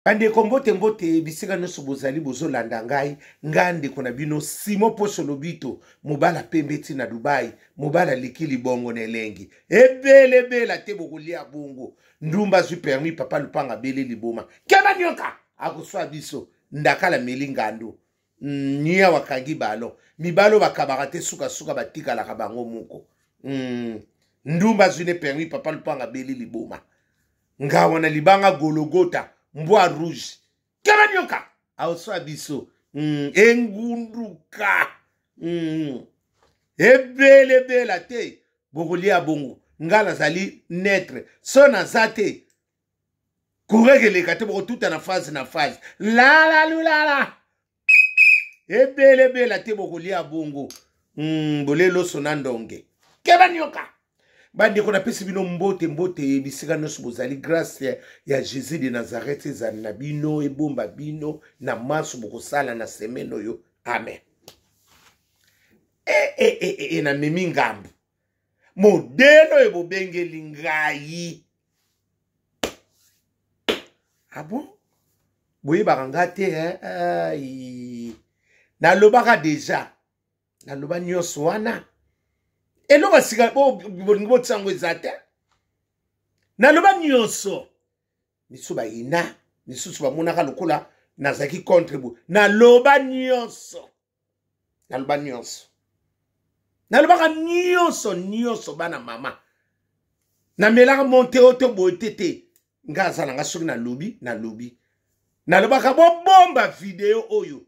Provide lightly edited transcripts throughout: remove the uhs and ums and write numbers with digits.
Bandeko, mbote mbote bisika nyonso bozali bozolanda ngai. Ngai ndeko na bino Simon Poso Lobito, mobala pembe ti na Dubai, mobala aleki libongo na elengi ebelebela te, bokolia bongo. Ndumba azwi permis, papa lupanga abeli liboma, keba nyoka akoswa biso, ndakala meli ngando nia wakangi balo mibalo bakabaka te, sukasuka batikalaka bango moko. Ndumba azwi ne permis, papa lupanga abeli liboma, ngawa na libanga Gologota, mbwa rouge, keba nyoka aoswa biso. Engunduka ebelebela te, bokolia bongo. Nga nazali netre, so naza te courant eleka te, bokotuta na phase na phase, lalalulala ebelebela te, bokolia bongo. Bolie loso na ndonge, keba nyoka. Bandeko, napesi bino mbote mbote bisika nyonso bozali. Grâce ya Jésus de Nazareth ezali na bino, ebomba bino na maso bokosala na semaine oyo. Amen. E, e, e, e, e, namemi ngambo modele oyo bobengeli ngai. Ah bon, boyebaka nga te, eh? Nalobaka deja, naloba nyonso wana. Eloko ya sika bolingi botia yango eza te. Naloba nyonso, misusu bayina, misusu bamonaka lokola nazalaki contre bo. Naloba nyonso, naloba nyonso, nalobaka nyonso nyonso. Bana mama, namelaka monte oyo to boye te te. Nga aza na nga, soki nalobi, nalobi, nalobaka. Bobomba video oyo,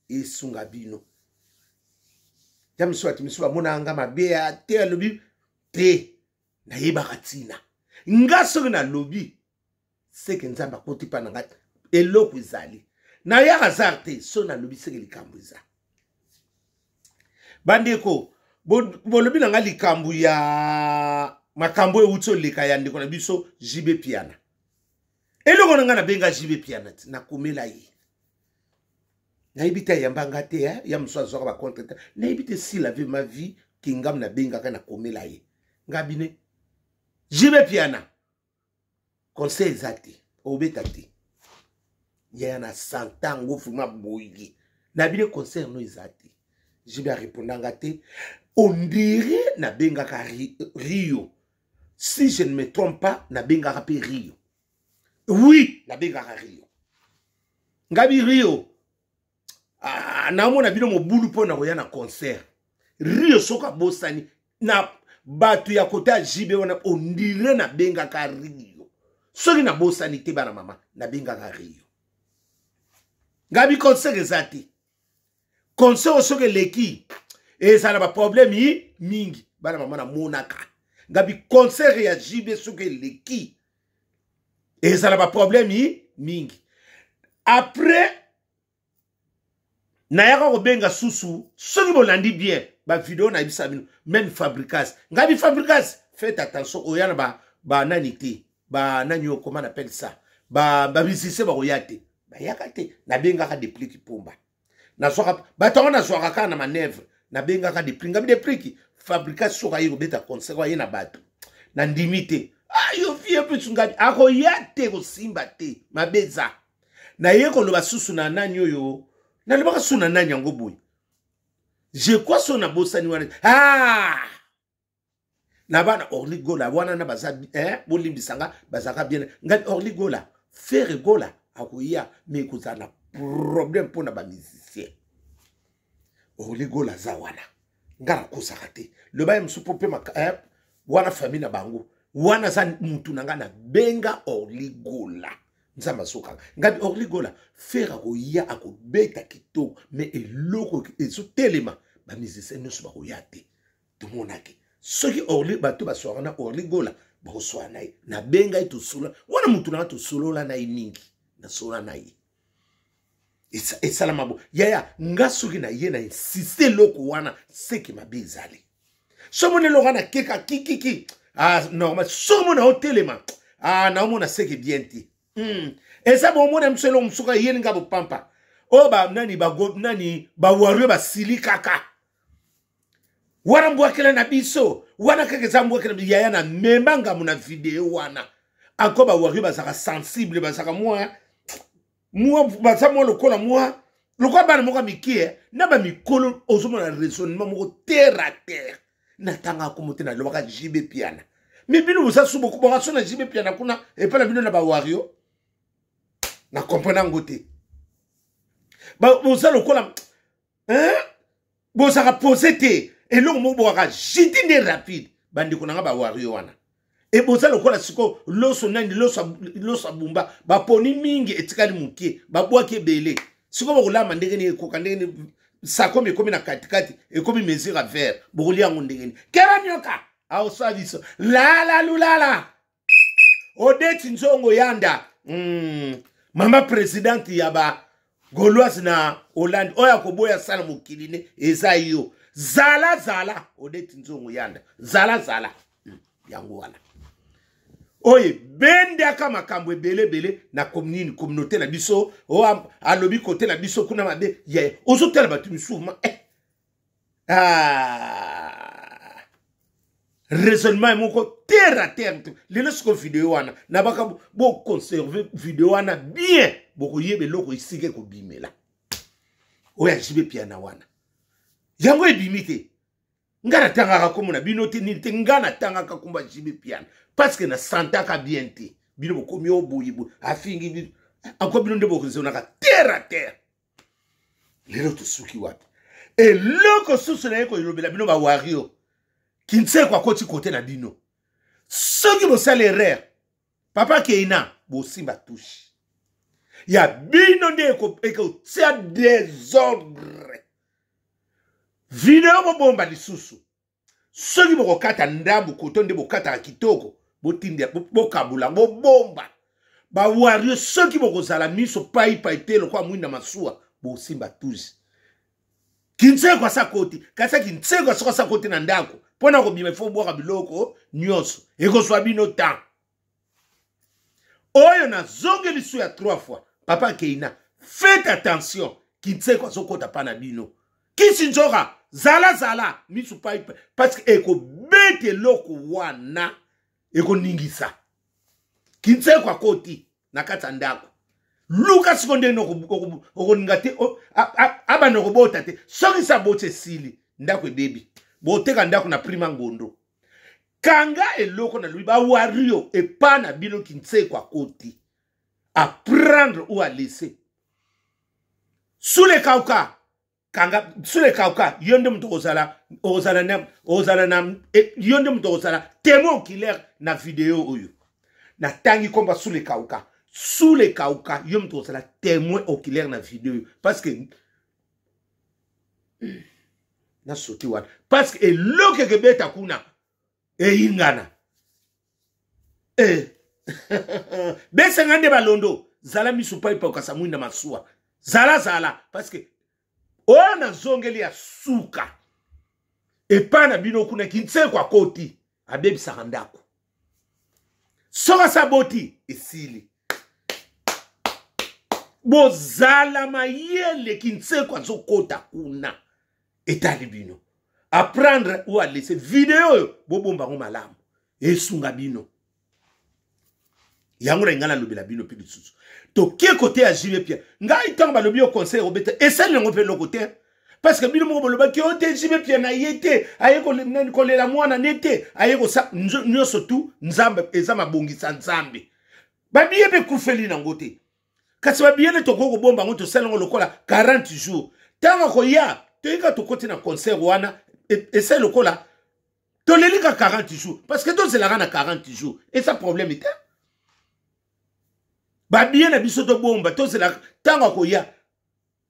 esunga bino. Ya misu, bato misu bamonaka nga mabe ya te, alobi te. Nayebaka ntina nga soki nalobi, seke Nzambe akoti mpa na ngai, eloko ezali. Nayaka hasard te. Soki nalobi, seke likambo eza. Bandeko, bolobi na ngai likambo ya makambo euti oleka ya ndeko na biso JB Piana. Eloko na ngai, nabenga JB Piana ti nakomela ye, nayebi te ayamba nga te. Ya mosusu azwaka bacontre te, nayebi te. S'il avait ma vie kingam, nabengaka, nakomela ye nga bine JB Piana, conseil eza te, obeta te. Yaya na santa yango vraimen boye na bine, concert no eza te. JB arépondanga te. On dirait nabengaka Rio, si je ne me trompe pas, nabengaka mpe Rio. Oui, nabengaka Rio. Ngabi Rio, ah, naomona bino mobulu mpo na koya na concert. Rio soki abosani na bato ya kota ya JB wana, ondire nabengaka Rio, soki nabosani te. Bana mama, nabengaka Rio, ngabi concert eza te. Concert soki eleki, ezala baproblème mingi. Bana mama, namonaka ngabi concert ya JB soki eleki, ezala baproblème mingi. Après nayaka kobenga susu. Soki bolandi bien bavideo, nayebisa bino même Fabricas, ngai Fabricas, faites attention, oya na banani ba te, banani oyo, comment on appelle ça, bamusicien ba bakoya te, bayaka te. Nabengaka Depliki Pumba, nazwaka bato yango, nazwaka kaka na manœuvre. Nabengaka Depliki, ngabi Depliki, Fabricas soki aye kobeta concert, aye na bato, nandimi te. Ayo vie mpe ngabi akoya te, kosimba te, mabe eza. Naye koloba susu na nani oyo, nalobaka susu na nani yango boye, je crois so nabosani wana. Ah, na bana Orly Gola wana na baza, eh, bolimbisa nga, bazalaka bien. Ngai Orly Gola, Ferre Gola akoya, mais ekozala na problème mpona bamusicien. Orly Gola aza wana, nga nakosaka te. Loba ye mosusu mpo mpe eh, wana famille na bango wana aza mutu na ngai. Nabenga Orly Gola, Nzambe azokanga ngabi Orly Gola, Ferre akoya, akobeta kitoko, mais eloko ezotelema, bamusicien nyonso bakoya te. Tomonaki soki Orly, bato baswaka na Orly Gola, bakoswaka na ye. Nabenga ye, tosolola wana, motu nanga, tosolola na ye mingi, nasolola na ye, esalama bo. Yaya nga soki na ye na insiste eloko wana, seke mabe ezali. So mona eloko wana keka kikiki, ah, normal. Soki mona otelema, ah, naomona seke bien te. Eza bomona miso eloko mosuku ayeli nga bopampa oyo banani nani bawario basili kaka wana, mbwakela na biso wana kaka eza mbwakela. Yaya, na mema ngambo na video wana, encore bawario bazalaka sensible, bazalaka mwa. Mwa baza mwa lokola mwa lokola bana moko ya mike na bamikolo, ozomona raisonnement moko terre à terre. Natangaka kombo te, nalobaka JB Piana. Me bino boza su bokobaka so na JB Piana kuna epai na bino na bawario, na comprendre yango te. Boza lokola bozalaka pose te, eloko moko bokaka jiti nde rapide. Bandeko na nga bawario wana, e boza lokola sikoyo loso nani, loso ya bumba baponi mingi, etikali moke, babwaki ebele. Sikoyo bokolamba ndenge nini? Ekoka ndenge nini? Sakomi ekomi na katikati, ekomi mesure ya verre, bokolia yango ndenge nini? Kera nyoka aoswa biso lala lulala. Odeti Nzongo Yanda, mama presidente ya ba Gauloise na Hollande, oyo akoboya sala mokili ne eza yo. Zala zala Odeti Nzongo Yanda, zala zala. Yango wana oyo ebendaka makambo ebele ebele na nini, communauté na biso. Oyo alobi kote na biso kuna mabe ye, ozotala bato misusu ma raisonnement moko terre à terre. Lelo siko video wana nabaka, boconserve video wana bien, bokoyeba eloko esika ekobimela. Oyo ajibe piana wana, yango ebimi te. Nga natangaka kombo na bino te, nini te, nga natangaka kombo ya JB Piana parce que nasantaka bien te. Bino bokomi oyo boye boye, afingi bino anko, bino nde boraisonnaka terre à terre. Lelo tosuki wapi? Eloko susu naye kolobela bino bawario, Kinseko akoti kote na bino. Soki bosala erreur, papa Keina, bosimba touche ya bino nde ekotia desordre. Video bobomba lisusu, soki bokokata ndambu koto nde bokataka kitoko, botinda bokabula, bobomba. Bawario, soki bokozala miso paipai te lokola mwinda masuwa, bosimba tuzi. Kinseko asakoti, kasi Kinseko asoko asakoti na ndako mpo na kobima, ifo bwaka biloko nyonso, ekozwa bino temps. Oyo nazongeli su ya 3 fois, papa Keina, faites attention, Kinseko azokota pa na bino. Kisi nzoka, zala zala misu pai, parce que ekobeta eloko wana, ekoningisa. Kinseko akoti na kati ya ndako, luka siko ndenge okolinga te abanda kobota te. Soki sa boti, esili, ndako ebebi, boteka ndako na prima ngondo. Kanga eloko na lobi, bawario epa na bino, Kinseko akoti, à prendre ou à laisser. Sule kauka, kanga sule kauka, yo nde moto okozala, okozala na, okozala na, yo nde moto okozala témoin oculaire na video oyo natangi komba sule kauka. Sule kauka, yo moto okozala témoin oculaire na video oyo, parce que nasoti wana, parce que eloko ekebeta kuna eyingana. Besanga nde balondo, zala miso pai pai, okasa mwinda masuwa, zala zala, parce que oyo nazongeli ya suka epai na bino kuna, Kinseko akoti, abebisaka ndako. Soki asaboti, esili, bozala mayele. Kinseko azokota kuna, etali bino, à prendre ou à laisser. Video oyo bobomba yango malamu, esunga bino. Yango na ngai nalobela bino mpe lisusu, toke kote ya JB Pia. Ngai ntango balobi yo conseil obeta, esali yango mpe eloko te, parce que bino moko bolobaki oyo te, JB Pia na ye te, aye kolela mwana ne te, aye kosa nyonso tu. Nzambe eza mabongisa, Nzambe babiye mpe ekufeli nango te, kasi babiye nde tokoki kobomba yango, tosali yango lokola 40 jours. Ntango akoya, toyika tokoti na concert wana, esali lokola toleli ka 40 jours, parce que tozelaka na 40 jours, eza problème te. Babiye na biso tobomba, tozela ntango akoya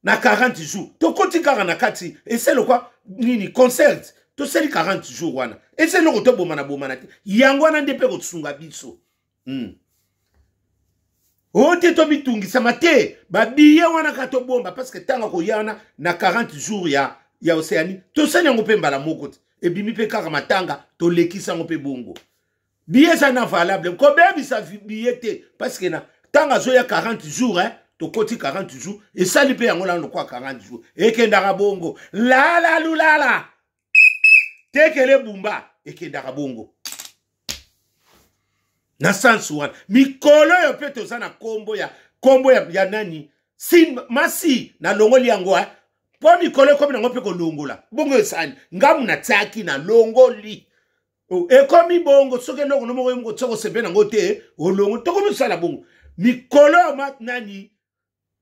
na 40 jours, tokoti kaka na kati, ese lokwa nini, concert tosali 40 jours wana, ese eloko tobomana bomana te. Yango wana nde mpe kosunga biso. Oyo te, tomitungisama te, babiye wana kaka tobomba, parce que ntango akoya wana na 40 jours ya Océanie, tosali yango mpe mbala moko te, ebimi mpe kaka matanga, tolekisi yango mpe bongo. Biye eza na valable, kobebisa biye te, parce que na ntango azoya 40 jours, hein, tokoti 40 jours, esali mpe yango lana lokola 40 jours, ekendaka bongo lala lulala tekele bumba, ekendaka bongo na sansi wana. Mikolo oyo mpe toza na nkombo ya Kombo ya nani? Sin masi nalongoli yango eh? Mpo mikolo ekomi nango mpe kolongola bongo esali ngamu natiaki nalongoli. Oh, ekomi bongo soki eloko no moko ye moko soki osepe nango te olongo tokomi kosala bongo mikolo ya nani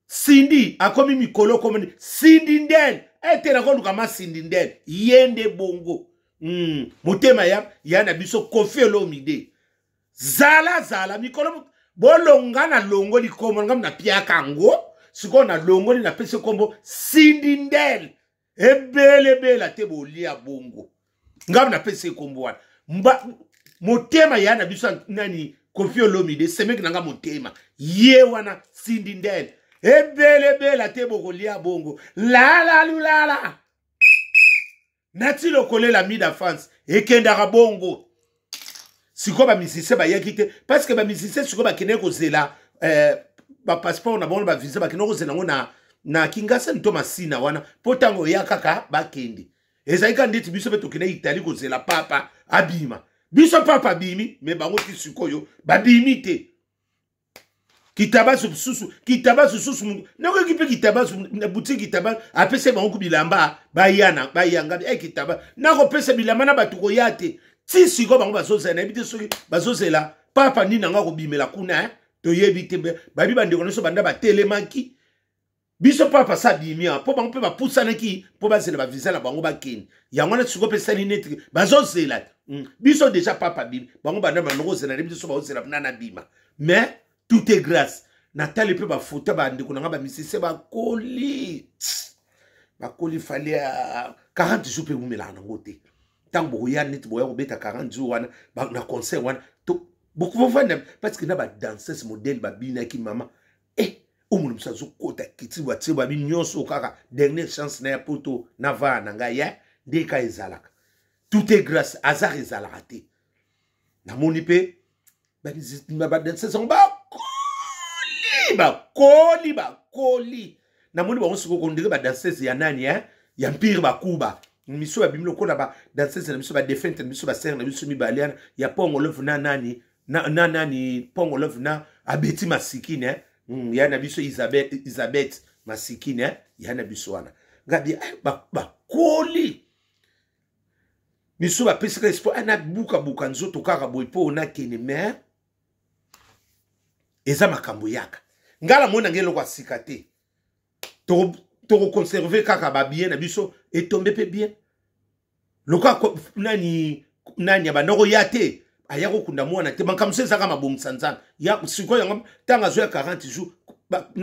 Cindy akomi mikolo komoni Cindy Ndel ete nakoluka ma Cindy Ndel ye nde bongo motema ya na biso Koffi Olomide zala zala mikolo bolonga na longoli kombo ngam na piaka yango sikoyo na longoli napesi kombo Cindy Ndel ebelebela te bolia bongo ngam napesi kombo wana motema ya na biso nani Koffi Olomide semeki na nga motema ye wana Cindy Ndel ebelebela te bokolia bongo lala lulala nati lokolela mida France ekendaka bongo. Sikoyo bamisise bayaki te parce que bamisise sikoyo bakendeki kozela bapasseport na bango na bavisa, bakendeki kozela yango na Kingasani to Masina wana mpo ntango oya kaka bakende. Ezali kaka ndeti biso mpe tokende Italie kozela papa abima. Biso papa abimi me bango ti sikoyo babimi te. Kitabazu susu, kitabazu susu, nakoki mpe kitabazu na boutique kitabazu apesa bango ku bilamba bayana bayanga kitaba nakopesa bilamba na bato koya te. Ti sikoyo bango bazozela, nayebi te soki bazozela papa nini yango akobimela kuna toyebi te. Babi bandeko nyonso banda batelemaki biso papa sa bimi awa mpo bango mpe bapusanaki mpo bazela bavisa na bango bakende. Yango wana sikoyo mpe esali neti bazozela biso deja papa bimi bango banda banda kozela, nayebi te so bazozela nana bima. Mais tout est grâce natali mpe bafuta bandeko na nga bamisise bakoli bakoli fale ya 40 jours mpe ewumelaka nango te. Ntango bokoya neti boya kobeta 40 jours wana na concert wana bovanda parce que na badanseuse modèle babinaki mama omona mosu azokota kiti batie babi nyonso kaka dernière chance na ya poto na vaa na ngai ya nde ka ezalaka. Tout est grâce, hasard ezalaka te. Namoni mpe badanseuse yango bakoli bakoli bakoli. Namoni bango sikoyo kondire badanseuse ya nani ya Mpire Bakuba miso babimi lokola badanseuse na biso badefente na biso basere na biso mibale wana ya Pongo Love na nani na nani Pongo Love na Abeti Masikini ya na biso Isabeth Masikini ya na biso wana ngabi bakoli miso bapesaka espoir nabukabuka nzoto kaka boye mpo nakende mais eza makambo yaka ngai namoni nange eloko ya sika te. Tokoconserve kaka babien na biso etombe mpe bien lokola nani nani abanda koya te aya kokunda mwana te. Makambo so ezaka mabongisa nzambe sikoyo yango ntango azoya 40 jours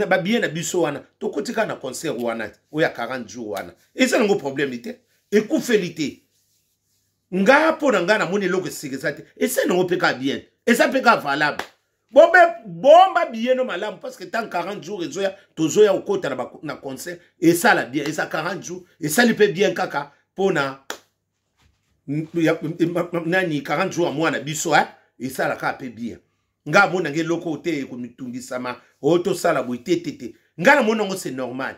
babien na biso wana tokoti kaka na concert wana oyo ya 40 jours wana eza nango problème te, ekufeli te. Nga mpo na ngai namoni eloko esika eza te, eza nango mpe kaka bien, eza mpe kaka valable. Bombe bomba billet no malamu parce que tant 40 jours ezoya tozoya kokota na concert esala bien, eza 40 jours esali mpe bien kaka mpona nani 40 jours ya mwana biso esala kaka mpe bien. Nga amoni nange eloko te ekomitungisama oyo tosala boye te te te. Nga namoni yango c'est normal.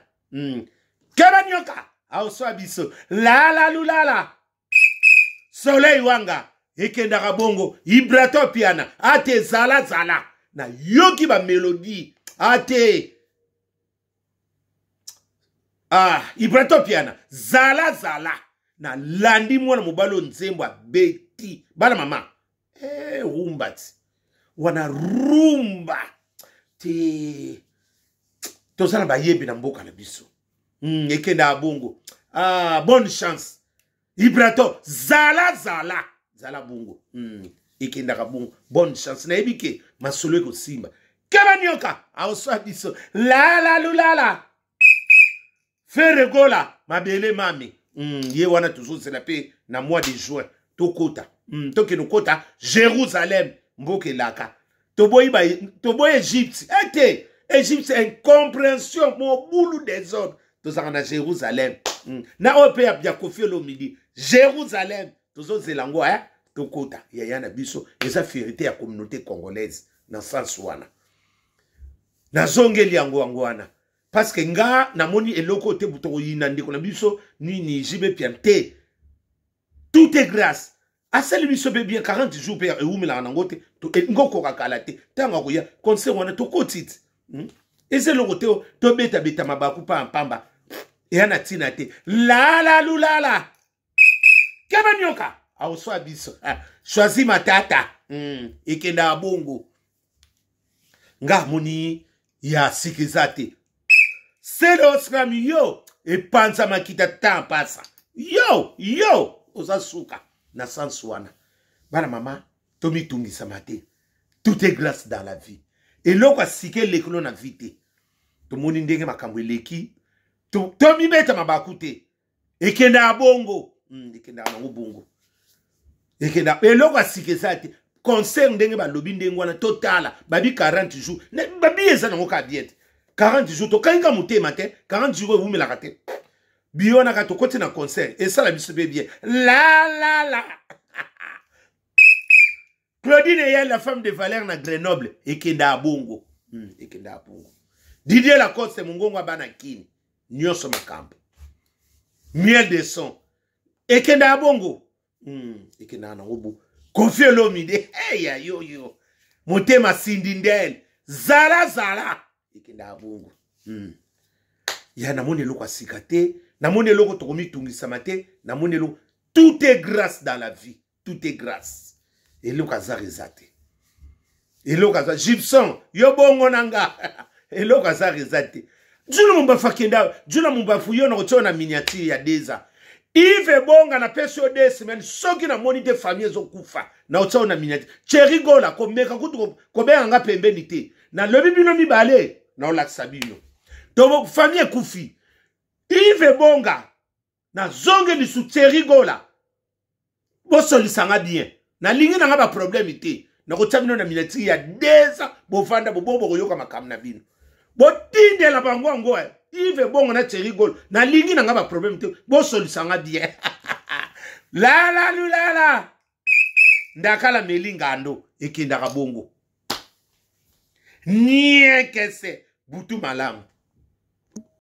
Keba nyoka aoswa biso lala lulala soleil wanga ekendaka bongo Ibrato Piana ate zala zala nayoki bamelodie ate Ibrato Piana zala zala nalandi mwana mobali oyo nzembo abeti bana mama rumba ti wana rumba te toza na bayebi na mboka na biso ekendaka bongo. Bonne chance Ibrato zala zala zala bongo ekendaka bongo. Bonne chance nayebi ke masolo ekosimba. Keba nyoka aoswa biso lala lulala Ferregola mabele mami ye wana tozozela mpe na mois de juin tokota tokende kota Jérusalem mboka elaka toboyi toboyi Égypte ete Égypte incompréhension mobulu désordre tozalaka na Jérusalem na oyo mpe ya Koffi Olomide Jérusalem tozozela yango tokota yaya na biso eza fierté ya communauté congolaise na sens wana nazongeli yango yango wana parce que nga namoni eloko te tokoyina ndeko na biso nini JB Pian te. Tout est grâce asali biso mpe bien 40 jours mpe ewumelaka nango te ngokoka kala te ntango akoya concert wana tokoti te. Eza eloko te tobetabeta mabaku pamba eya na ntina te. Lala lulala keba nyoka aoswa biso choisi matata ekendaka bongo. Nga amoni ya sika eza te. Selo osram yo epanza makita ta mpasa yo yo oza suka na sans wana. Bana mama tomitungisama te, tout est grâce dans la vie. Eloko ya sika elekilo na vie te. Tomoni ndenge makambo eleki, tomibeta mabaku te, ekendaka bongo. Ekendaka nango bongo, ekenda eloko ya sika eza te. Concert ndenge balobi ndenge wana, totala babi 40 jours babi eza nango kaka bien te. 40 jours tokangi ka motema te, 40 jours ewumelaka te. Biyo wana kaka tokoti na concert esala biso mpe bien. La la la Claudine Eyal, la femme de Valère na Grenoble, ekenda bongo. Ekenda bongo. Didier Lacoste mongongo abana kini. Nyonso makambo. Miel de son. Ekenda bongo. Ekenda nango bo. Koffi Olomide, hey ya yo yo. Motema Cindy Ndel. Zala zala. Ekenda bongo. Ya namoni eloko ya sika te, namoni eloko tokomitungisama te, namoni eloko. Tout est grâce dans la vie. Tout est grâce. Eloko azar eza te. Eloko azar Gibson, yo bongo na nga. Eloko azar eza te. Juna Mumbafu akenda, Juna Mumbafu yo na kotia na miniature ya deza. Yves Bonga na pesi yo 2 semaines soki na moni te famille ezokufa na otia na miniature. Thierry Gola komeka kutu kobenga nga pembeni te. Na lobi bino mibale na olakisa bino. To famille ekufi. Yves Bonga na zonge lisu Thierry Gola. Bosolisanga bien. Nalingi nanga ba problème te. Nakotia bino na miniature ya 2 ans bovanda bobo bokoyoka makambo na bino. Botindela bango yango Yves Bongo na Thierry Gola. Nalingi nanga ba problème te. Bosolisanga bien. La la la la. Ndakala meli ngando ekendaka bongo. Niekese butu malamu.